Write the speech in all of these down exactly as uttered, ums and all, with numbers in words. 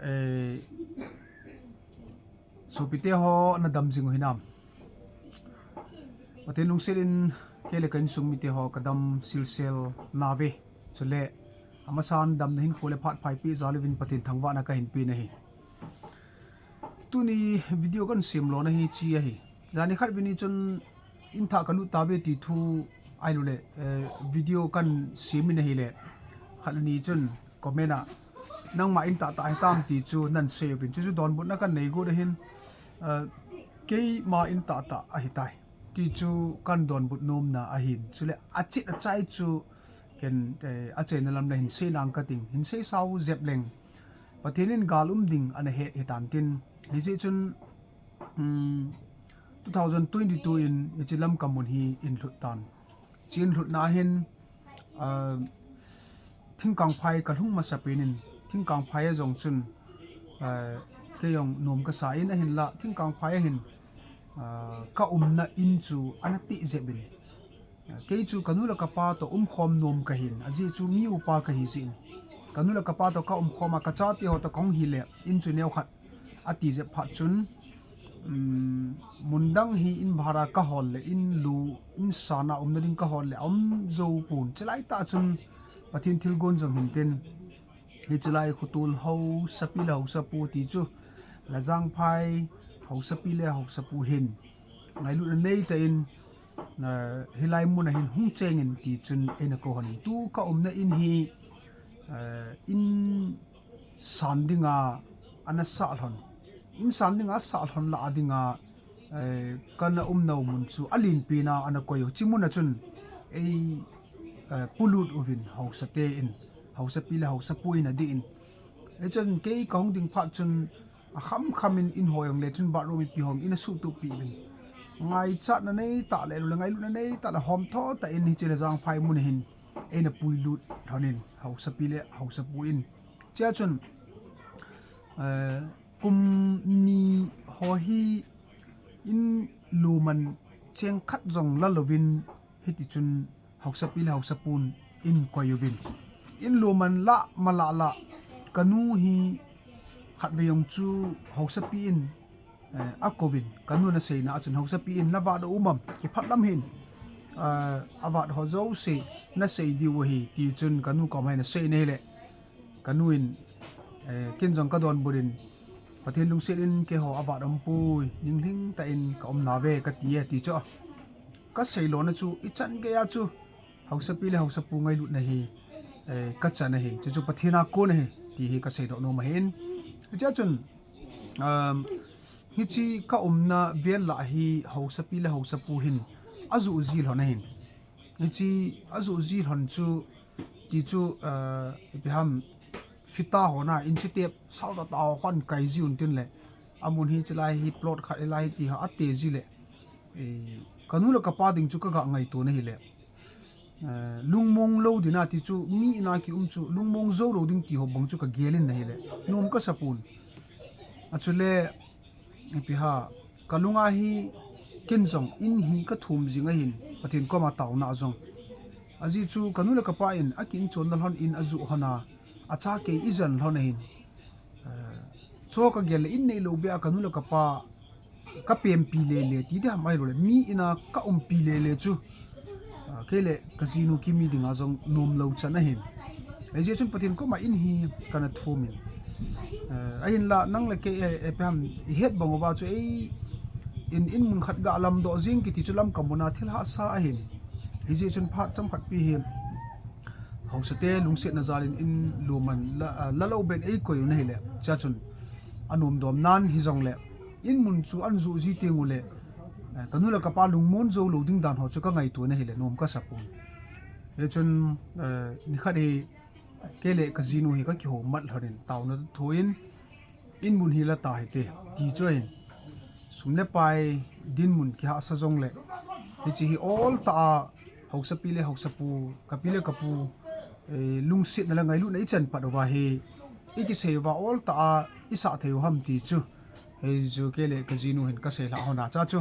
Eh, sopite ho, nadam jing u hinam? Pathen lungset in kei le ka insung mite ho kadam silsel nauve. Chule amasan damna hinkho le phat pha eipeh jal uvin Pathen thangvahna kahin pe ahi. Tuni video kahin sem lona hi hiche ahi. Jani khat vini chun in thah kalut tauve ti thu ahilouleh, eh, video kahin sem in ahile, khat le ni chun comment a, nangma in tah tah hitam ti chu nahin sei uvin, chuchu donbutna kahin nei got ahin, eh, keima in tah tah ahitai ti chu kahin donbut nomna ahin. Chule achet achai chu ken, eh, achaina lam le hin sei nang kating, hin sei sau jep leng Pathen in gal um ding ana het hitan tin, hijeh chun, um, two thousand twenty-two in hiche Lamka mun hi in lhut tan. Hiche in lhutna hin, ah, thingkangphai kalhung masapen in, thingkangphai a jong chun, ah, kei jong nom kasa in ahinla, thingkangphai a hin, ah, ka umna in chu ana tih jep in. Kei chu kanu le kapa toh umkhom nom kahin, ajeh chu mi upa kahi jeh in. Kanu le kapa toh ka umkhom a, kachate ho toh kahung hile, in chu neokhat ati jep phat chun, um, mundang hi in bhara kahol le, in lu, in sana umna ding kahol le, aum jou pon. Chulai tah chun Pathen thilgon jong hintin, hiche lai khotol haosapi le haosapu ti chu, Lajangphai haosapi le haosapu hin ngailutna neitah in, ah, hilai mun a hin hung chengin ti chun eina kou lhonin. Tu ka umna in hi, ah, in san dinga ana sah lhon. In san dinga sah lhon lah a dinga, eh, kana umnau mun chu alenpen a ana koi u. Hiche mun a chun ei, eh, polut uvin, haosate in, haosapi le haosapu in adih in. Hichun kei kahung ding phat chun akham kham in, in ho jong le chun bathroom ipi hong in asuhtup peh uvin. Ngaichatna neitah le, le ngailutna neitah le, homtho tah in hiche Lajangphai mun a hin eina puilut lhonin, haosapi le haosapu in. Chea chun, eh, kum ni ho hi in luman cheng khat jong la louvin, hiti chun haosapi le haosapun in koi uvin. In luman lah ma lah lah, kanu hi khatvei jong chu haosapi in, eh, akouvin. Kanu naseina a chun haosapi in, navahdoh um am, kiphat lam hin, eh, avahdoh ho jouse nasei diu ahi, ti chun kanu koma hin asei in ahile, kanu in, eh, ken jong kadonbut in, Pathen lungset in keiho avahdoh umpoi, ninglhing tah in ka um nauve kati e, ti chu. Kasei lona chu ichan geiya chu haosapi le haosapu ngailutna hi, eh, kachan ahi, chuchu Pathen a kon ahi, ti hi kaseidoh nom ahin. Hichea chun, um, hiche ka umna vel lah hi haosapi le haosapu hin ajoh ji lhon ahin. Hiche ajoh ji lhon chu, ti chu, ah, ipi ham, fita ho na, inchi tep, sao tah tah ho khan kai ji un tin le, amun hi hiche lai hi plot khat hilai hi ti ho ate ji le, eh, kanu le kapa ding chu kaga ngaito na hile, eh, lungmong lou ding a ti chu, mi in a kium chu lungmong jou lou ding ti ho bang chu kagel in ahile, nom kasapon. Achule, ipi ham, kalunga hi ken jong in hi kathum jing ahin, Pathen koma taona a jong. Ajeh chu kanu le kapa in akinchonna lhon in ajoh lhon a, acha kei ijen lhon ahin. Eh, chu kagel le in neilou beh a kanu le kapa kapempi lele ti ding ham ahilouleh, mi in a kaumpi lele chu, ah, kei le kajinu kimi dinga jong nomlou chan ahin. Hijeh chun Pathen koma in hi kana thum in. Eh, ahinla nang le kei, eh, ipi ham, ihet bang uva chu ei in, in mun khat ga lamdoh jing kiti chu Lamka mun a thil hahsa ahin. Hijeh chun phat chomkhat pi hi haosate lungsetna jal in in luman la, ah, la lou beh in eikoi u na hile, chea chun anomdom nan hijongle, in mun chu ahin joh ji teng ule, eh, kanu le kapa lungmon jou lou ding dan ho chu kangaito na hile, nom kasapon. Hichun, eh, nikhat hi kei le kajinu hi kakihou mat lhon in, taona thoin, in mun hi la ta hite, ti chu ahin. Sum le pai dinmun kihahsa jongle, hiche hi ol tah a, haosapi le haosapu, kapi le kapu, eh, lungsetna le ngailutna ichan pat uva hi, ikisei uva ol tah a isah thei u ham ti chu, hichu kei le kajinu hin kaseilhah lhon a, chea chu,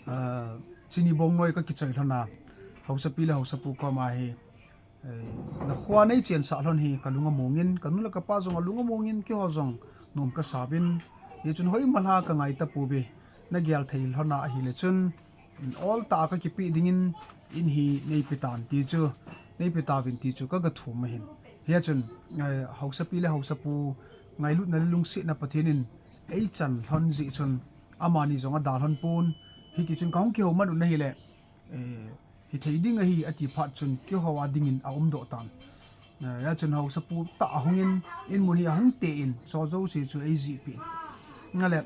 ah, chini bongnoi kakichoi lhon a, haosapi le haosapu koma hi, Na khua nei chensah lhon hi ka lung amongin, ka nu le ka pa jong alung amongin, keiho jong nom ka sauvin. Hichun hoimalha ka ngai tapouve, na gel thei lhon a ahile chun, ol tah a ka kipe dingin in hi nei pe tan ti chu, nei pe tauvin ti chu ka ga thum ahin. Hichun, eh, haosapi le haosapu ngailutna le lungsetna Pathen in ei chan lhon jeh chun, amani jong ada lhon pon, hiti chun ka hung kihou man u ahile, eh, hithei ding ahi ati phat chun keiho a dingin aumdoh tan. Eh, hichun haosapu tah ahungin, in mun hi ahung ten, cho jouse chu ei jih peh in. Ahile,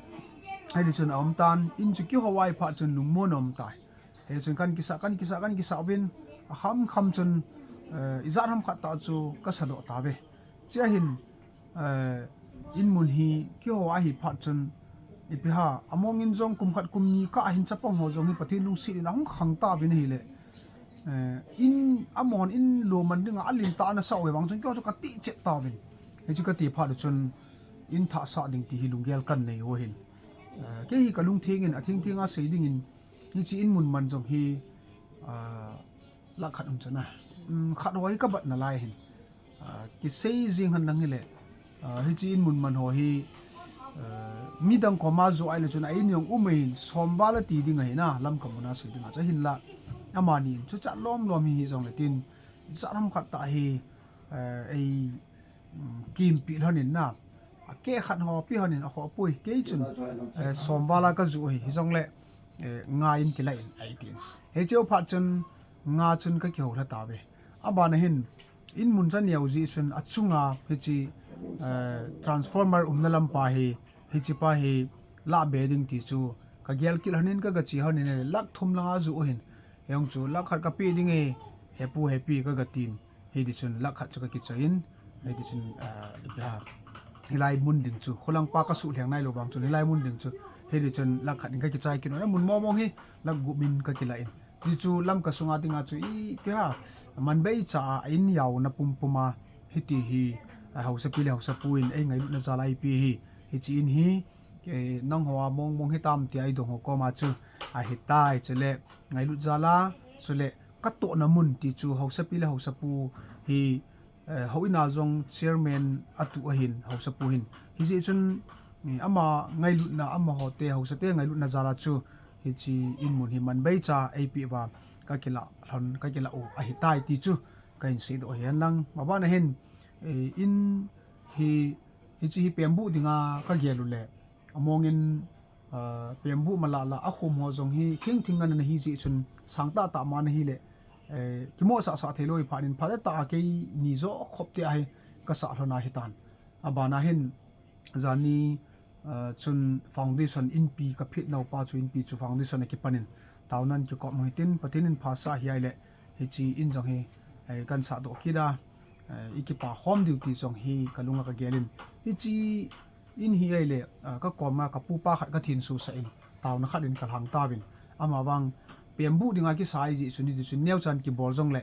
hiti chun aum tan, in chu keiho a ahi phat chun lungmon aum tai. Hichun kan kisah, kan kisah, kan kisah uvin, akham kham chun, eh, ijat ham khat tah chu ka sadoh tauve. Chea hin, eh, in mun hi keiho a ahi phat chun, ipi ham, amongin jong kum khat kum ni kah hin chapang ho jong hi Pathen lungset in ahung khang tauvin ahile, eh, in amon in lou man dinga alin tah ana sah u ahi vang chun keiho chu ka tihchet tauvin. Hichu ka ti phat u chun in thah sah ding ti hi lunggel kan nei u ahin. Eh, kei hi ka lungtheng in, atheng theng a sei dingin, hiche in mun man jong hi, ah, lakh khat um chun a. Um, khat ho hi ka bat nalai ahin. Ah, kisei jing hen lang hile. Ah, hiche in mun man ho hi, ah, midang koma joh ahile chun a in jong um ahin, som val ati ding ahin a, Lamka muna sei dinga chu ahinla. Amani in chu chat lom lom hi hijongle tin, jat ham khat tah hi, eh, ei, um, kimpeh lhon in na. Akeh khat ho pe lhon in akhoh poi, kei chun, eh, som val a ka joh hi, hijongle, eh, nga in kilah in, ahi tin. Hiche phat chun, nga chun ka kihou lha tauve. Abana hin, in mun chu aneo jeh chun achunga hiche, eh, transformer umna lampa hi, hiche pa hi lah be ding ti chu ka gel kit lhon in ka ga che lhon in, lakh thum lang a joh u ahin. Hijong chu lakh khat ka pe ding ahi, hepu hepi ka ga tin. Hiti chun lakh khat chu ka kichai in, hiti chun, ah, ipi ham, hilai mun ding chu, kholangpa ka suhlheng nailou vang chun, hilai mun ding chu, hiti chun lakh khat in ka kichai kit un, amun mong mong hi, lakh gup in ka kilah in. Hichu Lamka sunga dinga chu ipi ham, man beicha a, a in jaona pumpum a, hiti hi, ah, haosapi le haosapu in ei ngailutna jal a eipeh hi, hiche in hi, eh, nangho a mong mong hitam tia i dong ho koma chu ahitai, chule ngailut jal a, chule ka tohna mun ti chu haosapi le haosapu hi, eh, houin a jong chairman atu ahin, haosapu hin. Hijeh chun, eh, ama ngailutna, amaho te, haosa te ngailutna jal a chu, hiche in mun hi man beicha eipeh uva, ka kilah lhon, ka kilah u ahitai ti chu ka hin seidoh ahi hen lang. Abana hin, eh, in hi, hiche hi pembuh dinga ka gel u le, amongin, ah, pembuh malah lah a khum ho jong hi, khing thing ngan ana hi jeh chun, sang tah tah ma ana hile, eh, kimohsah sah thei lou ahi phat in, phat le tah a keini joh khop te ahi ka sah lhon ahitan. Abana hin, jani, ah, chun foundation inpi ka phit naupa chu inpi chu foundation a kipan in, taona ana kikop u hitin, Pathen in phasah ahi ahile, hiche in jong hi, eh, kan sahdoh kit a, eh, i kipa khom diu ti jong hi ka lunga ka gel in. Hiche in hi ahile, ah, ka koma ka pupa khat ka thinsu sah in, taona khat in ka lhang tauvin. Amavang pembuh dinga kisa ahi jeh chun, hiti chun neocha in kibol jongle,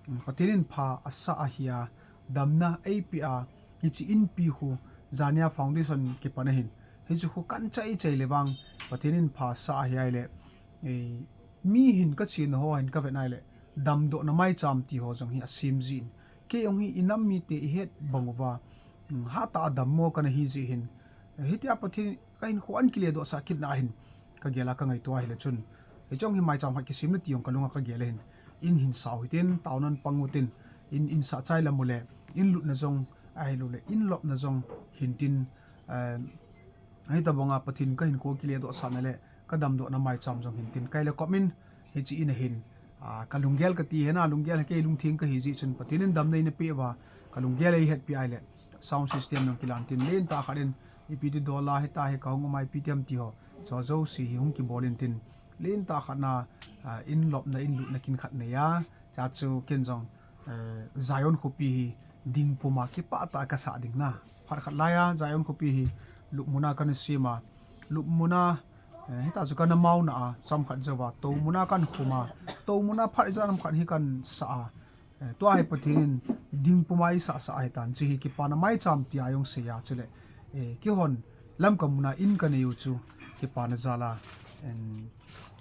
um, Pathen in pha asah ahi a, damna eipeh a, hiche inpi khu, jania foundation kipan ahin. Hiche khu kan chai chai le vang, Pathen in phasah ahi ahile, eh, mi hin ka chena ho hin ka vet ahile, damdohna maicham ti ho jong hi asem jin. Kei jong hi i nam mite i het bang uva, um, hatah a dammo kana hi jeh hin, eh, hitia Pathen ka hinkho ahin kiledohsah kit na hin, ka gel a ka ngaito ahile chun, hiche jong hi maicham khat kisemna ti jong ka lunga ka gel ahin, in hin sao hitin, taona in pang utin, in, in sah chai lam u le, in lutna jong, ahilou le, in lopna jong hin tin, eh, hitobanga Pathen ka hinkho kiledohsahna le, ka damdohna maicham jong hin tin, ka ile kop in, hiche in ahin, ah, ka lunggel ka ti hen a, lunggel hi kei lungtheng ka hi jeh chun, Pathen in damna eina peh uva, ka lunggel eihetpi ahile, sound system jong kilan tin, lentah khat in, ipi ti dola hita hi ka hung um a ipi ti ham ti ho, cho jouse hi hung kibol in tin, lentah khat na, ah, in lopna, in lutna kin khat nei a, chua chu ken jong, eh, Zion khopi hi ding puma kipah tah a ka sah ding na. Phat khat laiya, Zion khopi hi lupmuna kana sem a, lupmuna, eh, hita chu kana mauna a, chomkhat jouva, toumuna kan khum a, toumuna phat ijat ham khat hi kan sah a, eh, tua hi Pathen in ding puma eisah sah ahitan, hiche hi kipana maicham tia jong sei a, chule, eh, keihon Lamka muna in ka nei u chu, kipana jal a, en,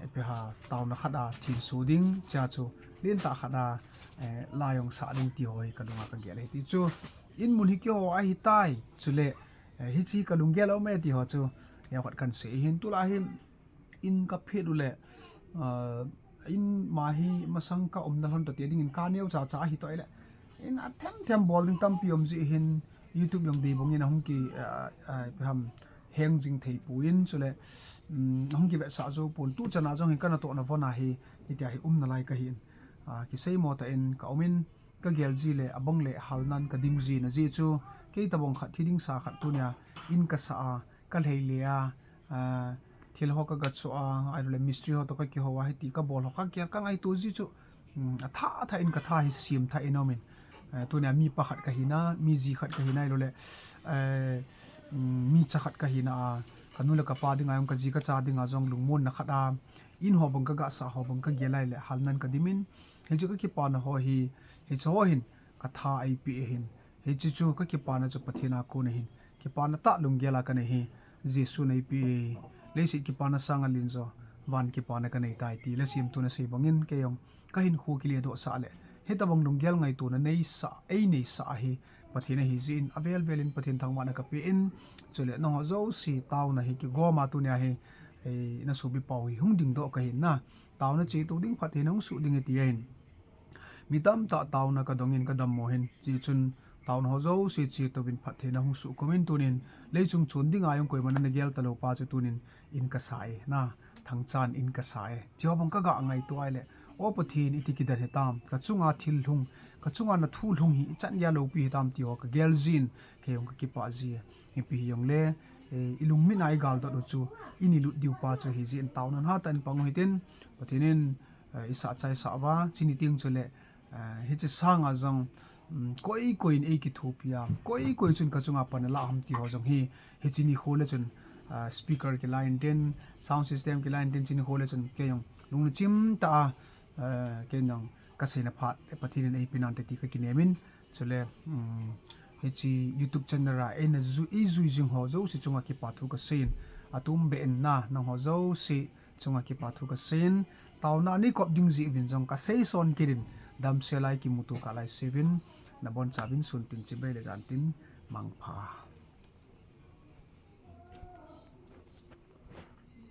ipi ham, taona khat a thinsu ding, chua chu, lentah khat a, eh, la jong sa ding ti ho hi kalunga kagel e ti chu. In mun hi keiho ahitai, chule, eh, hiche kalunggel a um e ti ho chu neokhat kahin sei hin, tulai hin in kaphet uleh, ah, in ma hi masang kaumna lhon toh ti dingin ka neocha cha ahi toh ahileh, in athem them bol ding tampi um jeh hin, YouTube jong deibang in ahung ki, ah, ah, ipi ham, heng jing thei pon, chule, um, ahung kivetsah jou pon, tuchan a jong hi kana tohna von a hi, hitia hi umnalai kahin, ah, kiseimo tah in kaum in, kagel ji le abang le halnan kadim ji na jeh chu, kei tobang khat thi ding sa khat tunia in kasa a, kalhei le a, ah, thil ho kagachoh a, ahilou le mistri ho toh kakihou a, hiti kabol ho kagel kangaito ji chu, um, athah athah in katha hi semthah in aumin. Eh, tunia mi pa khat kahina, mi ji khat kahina, ahilou le, eh, um, mi cha khat kahina a, kanu le kapa dinga jong, kaji kacha dinga jong lungmonna khat a, in ho bang kagasah ho bang kagel a ahile halnan kadim in, hiche kakipana ho hi, hiche ho hin katha eipeh ahin, hiche chu kakipana chu Pathen a kon ahin, kipana tah lunggel a kanei hi, Jesun eipeh, leiset kipana sanga len jo, van kipana kanei tai ti le semthu in asei bangin, kei jong kahinkho kiledohsah le hitobang lunggel ngaitona neisah, eineisah ahi Pathen ahi jeh in, avel vel in Pathen thangvahna kapen, chule nangho jouse taona hi kigom a tunia hi, eh, nasopi pau hi hung dingdoh kahin na, taona chetou ding, phatthei na hung soh ding ati ahin. Mi tamtah taona kadong in kadammo hin, hijeh chun taona ho jouse chetouvin phatthei na hung soh khum in tunin, leichung chon dinga jong koiman ana gel talou pa chu tunin in kasa e na, thangchan in kasa e. Hiche ho bang kaga ngaito ahile, O Pathen, iti kidan hitam, kachunga thil lhung, kachunga nathu lhung hi ichan geiya loupi hitam ti ho kagel jin, kei jong kakipah ji. Ipi hijongle, eh, ilungmit a igaldot u chu, in ilut diu pa chu ahijeh in taona hatah in pang u hitin, Pathen in, eh, isah chaisah uva, chuni teng chule, eh, hiche sanga jong, um, koi koi in eikithopi a, koi koi chun kachunga pan alah ham ti ho jong hi, hiche nikho le chun, ah, speaker kilah intin, sound system kilah intin, chuni nikho le chun kei jong lungna chim tah a, eh, kei jong kaseina phat Pathen in eipe nante ti kakinem in, chule, um, hiche YouTube channel a eina jui, eijui jing ho jouse chunga kipa thu kasei in, atumbeh in na, nangho jouse chunga kipa thu kasei in, taona neikop ding jeh uvin jong kasei son kit in, damsel a ikimuto kah lai seuvin, nabonchauvin sun tin chibai le jan tin, mangpha.